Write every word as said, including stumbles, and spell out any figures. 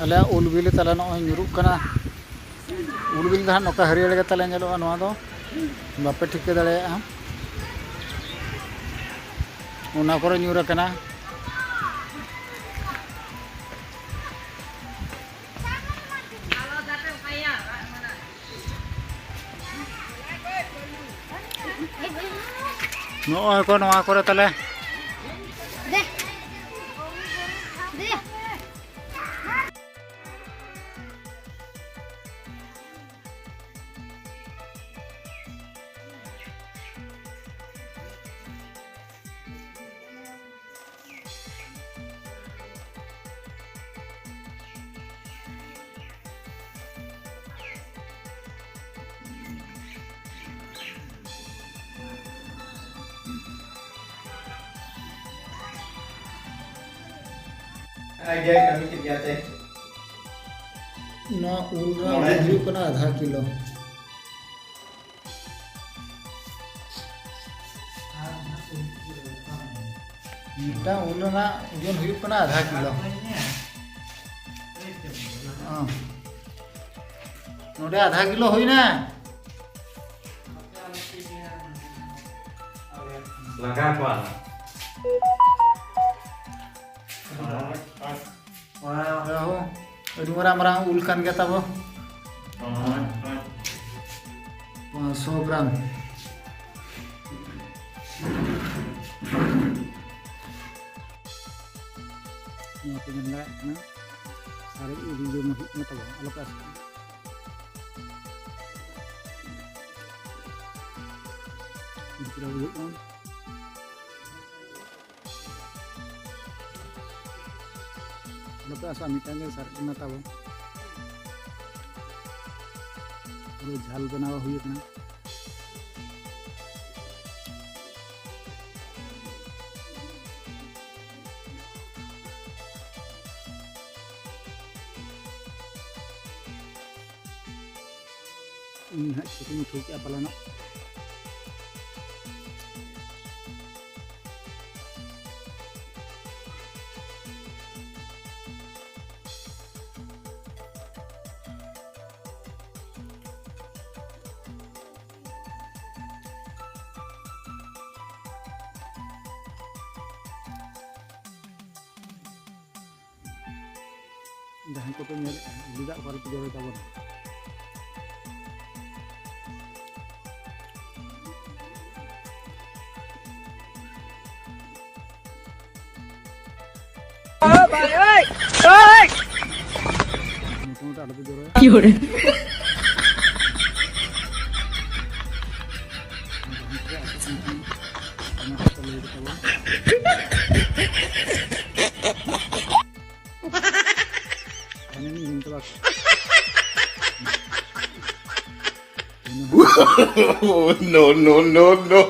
ᱟᱞᱮᱭᱟᱜ ᱩᱞ ᱵᱤᱞᱤ ᱛᱟᱞᱮ ᱱᱚᱜᱼᱚᱭ ᱧᱩᱨᱩᱜ ᱠᱟᱱᱟ᱾ ᱩᱞ ᱵᱤᱞᱤ ᱫᱚ ᱦᱟᱸᱜ ᱱᱚᱝᱠᱟ ᱦᱟᱹᱨᱭᱟᱹᱲ ᱜᱮ ᱛᱟᱞᱮ ᱧᱮᱞᱚᱜᱼᱟ, ᱱᱚᱣᱟ ᱫᱚ ᱵᱟᱯᱮ ᱴᱷᱤᱠᱟᱹ ᱫᱟᱲᱮᱭᱟᱜᱼᱟ᱾ ᱚᱱᱟ ᱠᱚᱨᱮ ᱧᱩᱨ ᱟᱠᱟᱱᱟ᱾ ᱱᱚᱜᱼᱚᱭ ᱠᱚ ᱱᱚᱣᱟ ᱠᱚᱨᱮ ᱛᱟᱞᱮ᱾ ᱟᱡ ᱜᱮ ᱠᱟᱹᱢᱤ ᱠᱮᱫ ᱜᱮᱭᱟ ᱛᱮ᱾ ᱱᱚᱣᱟ ᱩᱞ ᱨᱮᱱᱟᱜ ᱢᱚᱬᱮ᱾ ᱳᱡᱚᱱ ᱦᱩᱭᱩᱜ ᱠᱟᱱᱟ ᱟᱫᱷᱟ ᱠᱤᱞᱳ᱾ ᱢᱤᱫᱴᱟᱝ ᱩᱞ ᱨᱮᱱᱟᱜ ᱳᱡᱚᱱ ᱦᱩᱭᱩᱜ ᱠᱟᱱᱟ ᱟᱫᱷᱟ ᱠᱤᱞᱳ᱾ ᱦᱚᱸ᱾ ᱱᱚᱰᱮ ᱟᱫᱷᱟ ᱠᱤᱞᱳ ᱦᱩᱭᱱᱟ᱾ ᱞᱟᱜᱟ ᱠᱚᱣᱟ᱾ ᱟᱹᱰᱤ ᱢᱟᱨᱟᱝ ᱢᱟᱨᱟᱝ ᱩᱞ ᱠᱟᱱ ᱜᱮᱭᱟ ᱛᱟᱵᱚ᱾ ᱯᱟᱸᱪᱥᱚ ᱜᱨᱟᱢ᱾ ᱱᱚᱣᱟ ᱯᱮ ᱧᱮᱞ ᱫᱟᱲᱮᱭᱟᱜ ᱠᱟᱱᱟ, ᱥᱟᱨᱮᱡ ᱩᱞ ᱡᱚᱢ ᱦᱩᱭᱩᱜ ᱠᱟᱱᱟ ᱛᱟᱵᱚ, ᱟᱞᱚᱯᱮ ᱟᱥᱮᱜᱼᱟ᱾ ᱜᱤᱫᱽᱨᱟᱹ ᱦᱩᱭᱩᱜ ᱠᱟᱱᱟ᱾ ᱟᱞᱚᱯᱮ ᱟᱥᱮᱜᱼᱟ, ᱢᱤᱫᱴᱟᱝ ᱜᱮ ᱥᱟᱨᱮᱡ ᱠᱟᱱᱟ ᱛᱟᱵᱚ᱾ ᱯᱩᱨᱟᱹ ᱡᱷᱟᱞ ᱵᱮᱱᱟᱣ ᱦᱩᱭ ᱟᱠᱟᱱᱟ᱾ ᱤᱧ ᱦᱟᱸᱜ ᱪᱷᱤᱴᱤᱧ ᱩᱴᱷᱟᱹᱣ ᱠᱮᱜᱼᱟ ᱯᱟᱞᱮᱱᱚᱜ᱾ ᱡᱟᱦᱟᱸᱭ ᱠᱚᱯᱮ ᱧᱮᱞᱮᱫᱼᱟ, ᱩᱞᱤ ᱫᱟᱜ ᱚᱠᱟ ᱨᱮᱯᱮ ᱡᱚᱨᱚᱭ ᱛᱟᱵᱚᱱᱟ? ᱢᱚᱴᱟᱢᱩᱴᱤ ᱟᱞᱚᱯᱮ ᱡᱚᱨᱚᱭᱟ᱾ কি hore? Oh, no, no, no, no.